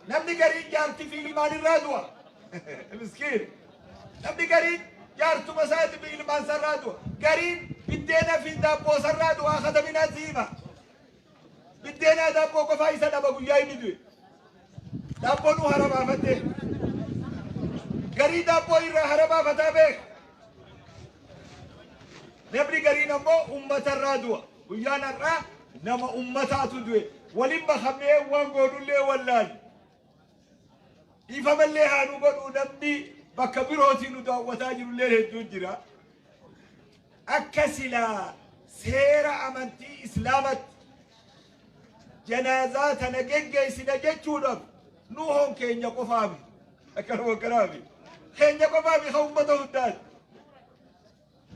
Namni gariin jaartii fi ilmaan irraa du'a. Miskiin. Namni gariin jaartuma isaati fi ilmaan sarraa du'a. Gariin biddeena fi daabboo sarraa du'a kataminaa si hima. Biddeenaa daabboo qofaa isa dhaba guyyaa inni du'e. Daabboo nu harabaafatte. Garii daabboo irraa harabaafataa beeka. Namni gariin ammoo uummatarraa du'a. Guyyaan har'aa nama uummataatu du'e. Waliin makamnee waan goonullee wallaalle. Dhiifamallee haa nu godhu namni bakka birootii nu daawwataa jirullee hedduun jira. Akka silaa seera amantii Islaamatti janaazaa tana geggeessina jechuudhaaf nu hoon keenya qofaafi. Akkanuma akkanaafi. Keenya qofaafi kan uummata hundaati.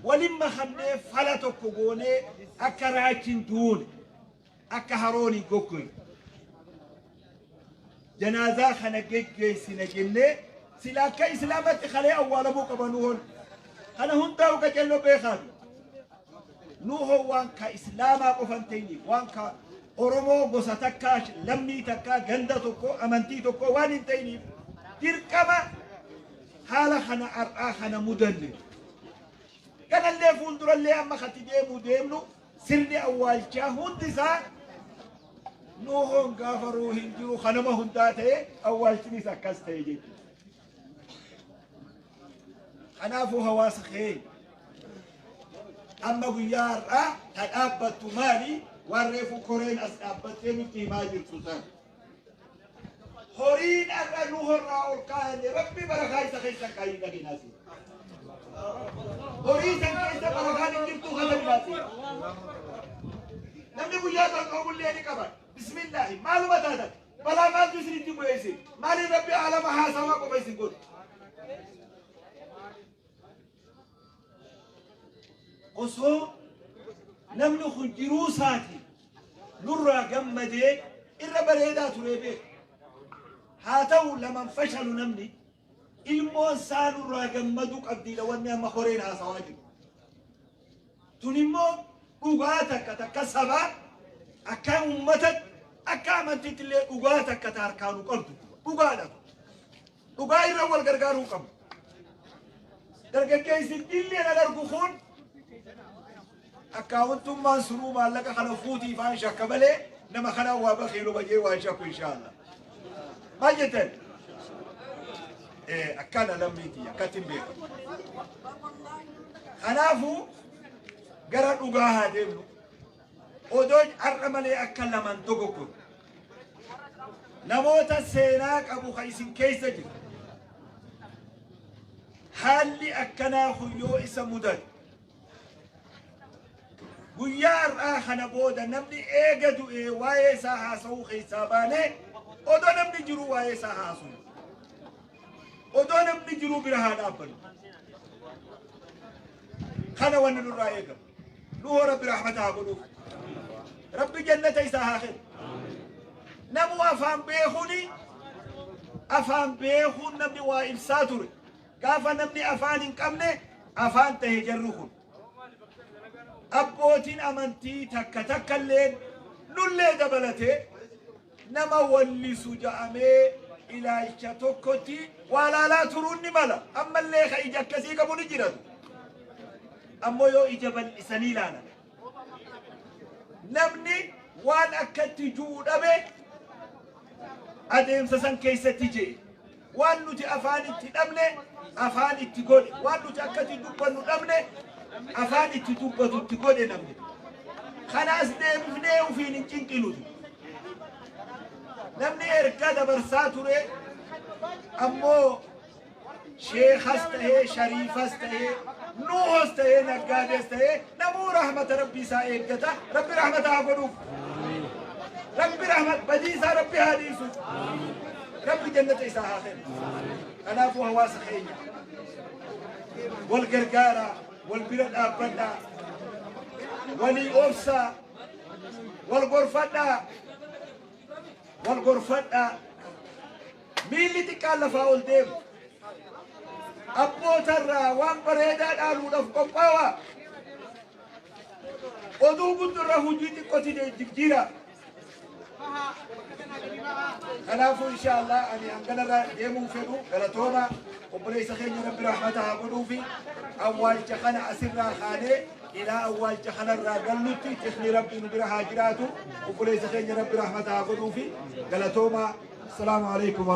Walin makamnee fala tokko goonee akka raachi hin duune, akka haroon hin goggogne. Janaazaa kana geggeessina jennee sila akka Islaamatti kalee awwaalamuu qaba nuhoon. Kana hundaa'u qaceelloo beekaatu. Nuhoon waan ka Islaamaa qofa hin ta'iniif, waan ka Oromoo gosa takkaa, lammii takkaa, ganda tokko, amantii tokko waan hin ta'iniif dirqama haala kana har'aa kana mudanne. Kanallee fuuldurallee amma katti deemuu deemnu sirni awwaalchaa hundi isaa Nuuhoon gaafa ruuhiin jiru kanama hundaa ta'e awwaalchinis akkas ta'e jechuudha. Kanaafuu hawaasa keenya amma guyyaa har'aa ta dhaabbattu maali? Waan reefu koreen as dhaabbattee nutti himaa jirtu sana. Horiin har'a nu horraa ol kaayanne Rabbi barakaa isa keessa kaayii dhaginaasi. Horii san keessa barakaan hin jirtu katabinaasi. Namni guyyaa tolfaamullee ni qaba. Bismillaahi maaluma taatan balaa maaltu isinitti bu'e isin maaliin Rabbi aalama haasawaa qofa isin godhe. Osoo namni kun jiruu isaatiin nurraa gammadee irra bareedaa turee beeka. Haa ta'u laman fashalu namni ilmoon isaa nurraa gammaduu qabdiidha wanni amma koreen haasawaa jiru. Tun immoo dhugaa takka takka sabaa akka uummatatti akka amantiitti illee dhugaa takka ta harkaa nu qabdu dhugaadha. Dhugaa irra wal gargaaruu qabu. Dargaggeessi dillee nan argu kun akkaawuntummaan sunuu maallaqa kana fuutii ifaan shakka malee nama kanaan waa bakiiluma jee waan shakku inshaallah. Maal jettan? Akkana lammiitii akkatti hin beekamu. Kanaafuu gara dhugaa haa deemnu. Odoo har'a malee akka lamaan dogoggoru. Namoota seenaa qabu kan isin keessa jiru. Haalli akkanaa kun yoo isa mudate guyyaa har'aa kana booda namni eega du'ee waa'ee isaa haasa'uu keessaa baanee odoo namni jiru waa'ee isaa haasa'u. Odoo namni jiru bira haa dhaabbannu. Kana wanni nurraa eegamu. Nuhoo Rabbi rahmata haa godhuuf. Rabbi jannata isaa haa kennu. Namuu afaan beekuuni afaan beekuun namni waa ibsaa ture. Gaafa namni afaan hin qabne afaan tahe jarri kun. Abbootiin amantii takka takka illeen nullee dabalatee nama wallisu ja'amee ilaalcha tokkotti waa laalaa turuun ni mala. Ammallee ka ija akkasii qabu ni jiratu. Ammoo yoo ija bal'isanii ilaalan. Namni waan akkatti ju'u dhabe adeemsa san keessatti je'e. Waan nuti afaan itti dhabne afaan itti godhe. Waan nuti akkatti dubbannu dhabne afaan itti dubbatu itti godhe namni. Kanaas deebifnee ofiin hin cinqinuti. Namni erga dabarsaa ture ammoo sheekas tahee shariifas tahee nuuhos tahee naggaadees tahee namuu rahmata rabbii isaa eeggata. Rabbi rahmata haa godhuuf. Rabbi rahmat badii isaa rabbi haa dhiisu. Rabbi jannata isaa haa kennu. Kanaafuu hawaasa keenya wal gargaaraa, wal bira dhaabbadhaa, walii obsaa, wal gorfadhaa, wal gorfadhaa. Miilli xiqqaan lafaa ol deemu. Abbootarraa waan bareedaa dhaaluudhaaf qophaawaa. Oduu guddurra hojii xiqqooti jijjiiraa. Kanaafuu insha Allah ani hanganarra deemuun fedhu. Galatooma. Obboleessa keenya Rabbi rahmata haa godhuufi. Awwaalcha kana asirraa kaanee ilaa awwaalcha kanarraa gallutti tikni Rabbi nu bira haa jiraatu. Obboleessa keenya Rabbi rahmata haa godhuufi. Galatooma. Assalaamu alaikum.